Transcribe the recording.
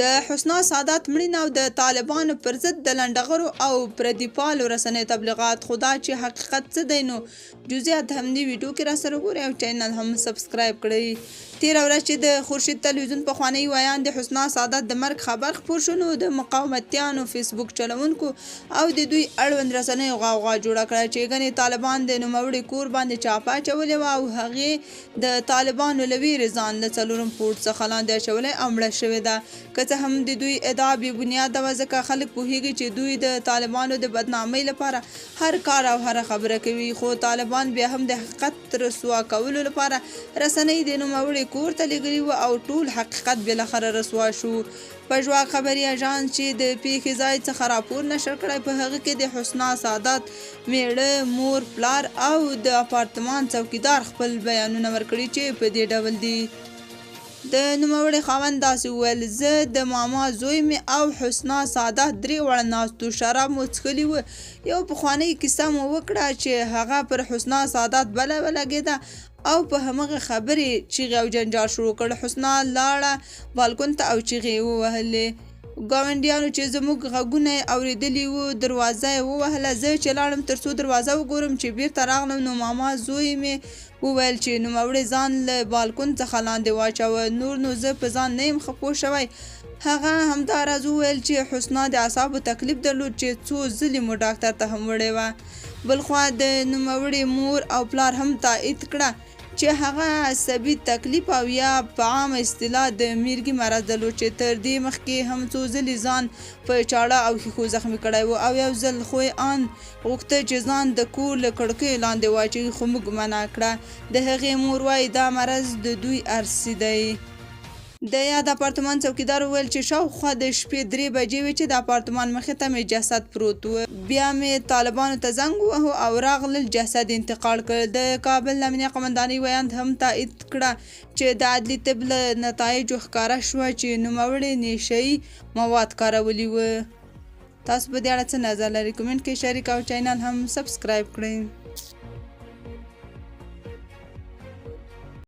د حسنا سادات مړینه او د طالبانو پر ضد د لنډغرو او پردیپالو رسنیو تبلیغات، خو دا چې حقیقت څه دی نو جزئیات هم دې ویډیو کې راسره ګورئ او چینل هم سبسکرایب کړئ. تېره ورځ چې د خورشید تلویزیون پخوانۍ ویاندې حسنا سادات د مرګ خبر خپور شو نو د مقاومتیانو، فیسبوک چلوونکو او د دوی اړوند رسنیو غوغا جوړه کړه چې ګنې طالبان د نوموړي کور باندې چاپه اچولې وه او هغې د طالبانو له ویرې ځان له څلورم پوړ څخه لاندې اچولی او مړه شوې ده. که څه هم د دوی ادعا بې بنیاده وه، ځکه خلک پوهیږي چې دوی د طالبانو د بدنامۍ لپاره هر کار او هره خبره کوي، خو طالبان بیا هم د حقیقت رسوا کولو لپاره رسنۍ د نوموړې کور ته لیږلي وو او ټول حقیقت بالاخره رسوا شو. پژواک خبري اژانس چې د پېښې ځای څخه راپور نشر کړی، په هغه کې د حسنا سادات مېړه، مور، پلار او د اپارتمان څوکیدار خپل بیانونه ورکړي چې په دې ډول دي. د نوموړې خاوند داسې وویل، زه، د ماما زوی مې او حسنا سادات درې واړه ناست وو، شراب مو څښلي وو، یوه پخوانۍ کیسه مو وکړه چې هغه پر حسنا سادات بله ولګېده او په همغه خبرې چیغې او جنجال شروع کړ. حسنا لاړه بالکن ته او چیغې یې ووهلې. ګاونډیانو چې زموږ غږونه یې اورېدلي وو، دروازه یې ووهله. زه چې لاړم تر څو دروازه وګورم، چې بیرته راغلم نو ماما زوی مې وویل چې نوموړې ځان له بالکن څخه لاندې واچاوه، نور نو زه په ځان نه یم ښه پوه شوی. هغه همداراز وویل چې حسنا د اعصابو تکلیف درلود چې څو ځلې مو ډاکتر ته هم وړې وه. بلخوا د نوموړې مور او پلار هم تایید کړه چې هغه عصبي تکلیف او یا په عامه اصطلاح د میرګي مرض درلود چې تر دې مخکې هم څو ځلې ځان په چاړه او ښیښو زخمي کړی و او یو ځل خو یې آن غوښتل چې ځان د کور له کړکیو لاندې واچوي خو موږ منع کړه. د هغې مور وايي دا مرض د دوی ارثي دی. د یاد اپارتمان څوکیدار وویل چې شاوخوا د شپې 3 بجې وې چې د اپارتمان مخې ته مې جسد پروت و. بیا مې طالبانو ته زنګ ووهو او راغلل جسد یې انتقال کړ. د کابل د امنیه قومندانۍ ویاند هم تایید کړه چې د عدلي طب له نتایجو ښکاره شوه چې نوموړې نیشه یي مواد کارولي وو. تاسو په دې اړه څه نظر لرئ؟ کومنټ کې شریک او چینل هم سبسکرایب کړئ.